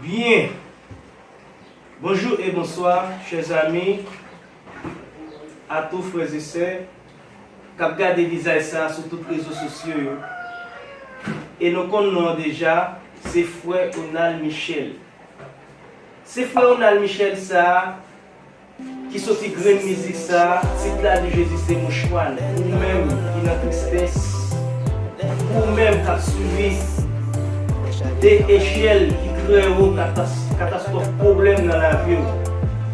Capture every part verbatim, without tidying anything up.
Bien. Bonjour et bonsoir, chers amis, à tous frères et sœurs k ap gade vizaj sa a sou tout rezo sosyo yo. E nou konn non an deja, se frè Ronald Michel. Se frè Ronald Michel sa a ki soti grenn mizik sa a, tit la di Jezi se mouchwa l. Ou menm ki nan tristès, ou menm k ap sibi de echèl ki trè wo, katas-, katastwòf, pwoblèm nan lavi w,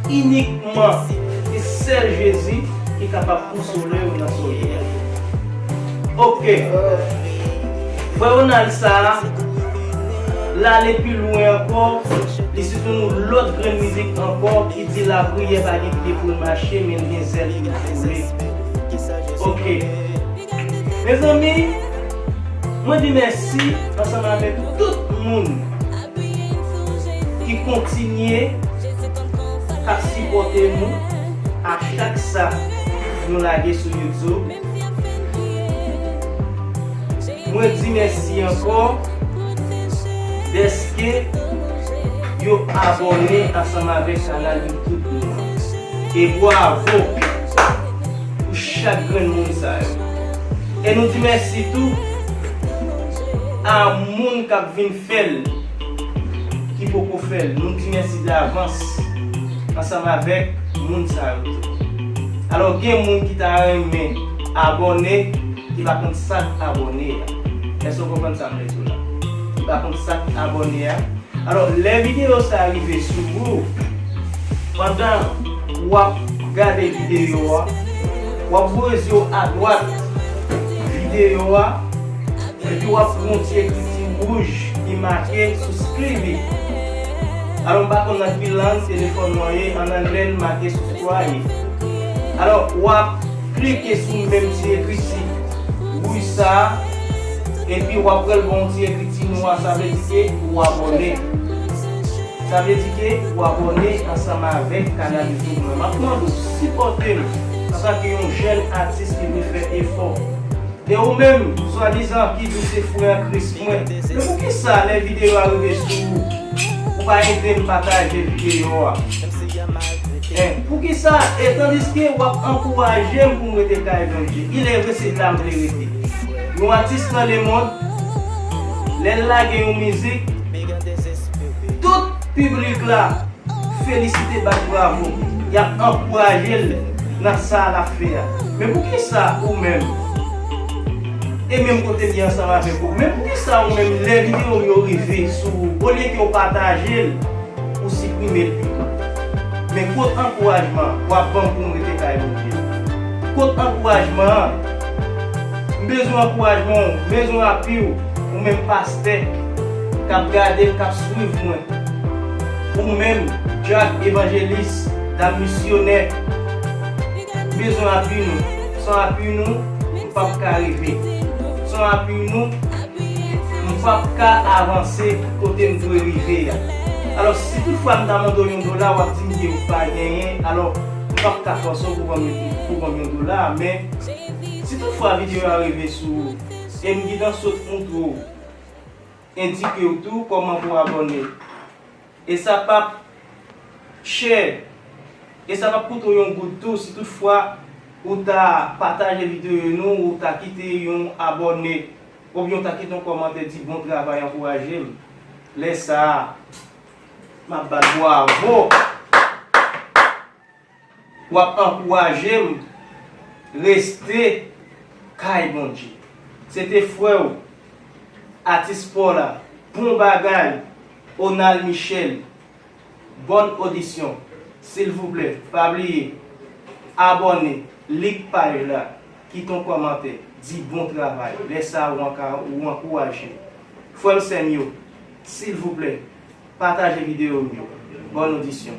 inikman se sèl Jezi ki kapab konsole w nan solèy la. Oke. Frè Ronald sa a, l ale pi lwen ankò, li soti yon lòt grenn mizik ankò ki di lapriyè pa gen pye pou l mache, men l gen zèl pou l vole. Oke. Mezanmi, mwen di mèsi ansanm avèk tout moun ki kontinye k ap sipòte nou a chak sa nou lage sou YouTube. Mwen di mèsi ankò dèske yo abòne ansanm avèk chanèl YouTube nou an. E bwavo pou chak grenn moun sa yo. E nou di mèsi tou a moun k ap vin fè l ki poko fè l. Nou di mèsi davans ansanm avèk moun sa yo tou. Alò, gen moun ki ta renmen abòne, ki pa konn sa k abòne a. Èske w konprann sa m vle di w la? Ki pa konn sa k abòne a. Alò, lè videyo sa a rive sou ou, pandan w ap gade videyo a, w ap voye zye w adwat videyo a, epi w ap wè yon ti ekriti wouj ki make subscribe. Alò, m pa konn nan ki lang telefòn nan ye, an anglè, l make subscribe. Alò, w ap klike sou menm ti ekriti wouj sa a, epi w ap wè l gen yon ti ekriti nwa, sa vle di ke ou abòne. Sa vle di ke ou abòne ansanm avèk kanal YouTube mwen. M ap mande w sipòte m antanke yon jèn atis ki vle fè efò. E ou menm, swadizan ki di w se frè an Kris mwen, men poukisa lè videyo a rive sou ou, ou pa ede m pataje videyo a? Hein, poukisa? E tandiske w ap ankouraje m pou m rete kay Bondye. Il est vrai, se la m vle rete. Yon atis nan lemonn, lè l lage yon mizik, tout piblik la felisite, bat bravo. Y ap ankouraje l nan sa l ap fè a. Men poukisa ou menm, e menm kote m ye ansanm avèk ou, men poukisa ou menm, lè videyo m yo rive sou ou, olye ke w pataje l, ou siprime l pito? Men kot ankourajman w ap ban m pou m rete kay Bondye? Kot ankourajman an? M bezwen ankourajman w, m bezwen apui w, ou menm pastè k ap gade m, k ap swiv mwen. Ou menm, dyak, evanjelis, dam misyonè, m bezwen apui nou. San apui nou, m p ap ka rive. San apui nou, m p ap ka avanse kote m dwe rive a. Alò, si toutfwa m ta mande w yon dola, w ap di m ke ou pa genyen, alò, m p ap ka fòse w pou ban m, pou ban m yon dola, men si toutfwa videyo a rive sou ou, e m gentan sot montre w, endike w tou kòman pou w abòne. E sa p ap chè. E sa p ap koute w yon goud tou si toutfwa ou ta pataje videyo nou, ou ta kite yon abòne, oubyen ou ta kite yon kòmantè, di bon travay, ankouraje m. Lè sa a, m ap bat bwavo. W ap ankouraje m reste kay Bondye. Se te frè w, atis pa w la, bon bagay, Onal Michel. Bòn odisyon. Silvouplè, pa bliye abòne, like paj la, kite yon kòmantè, di bon travay. Lè sa a, ou anka-, ou ankouraje m. Frè m, sè m yo, silvouplè, pataje videyo m yo. Bòn odisyon.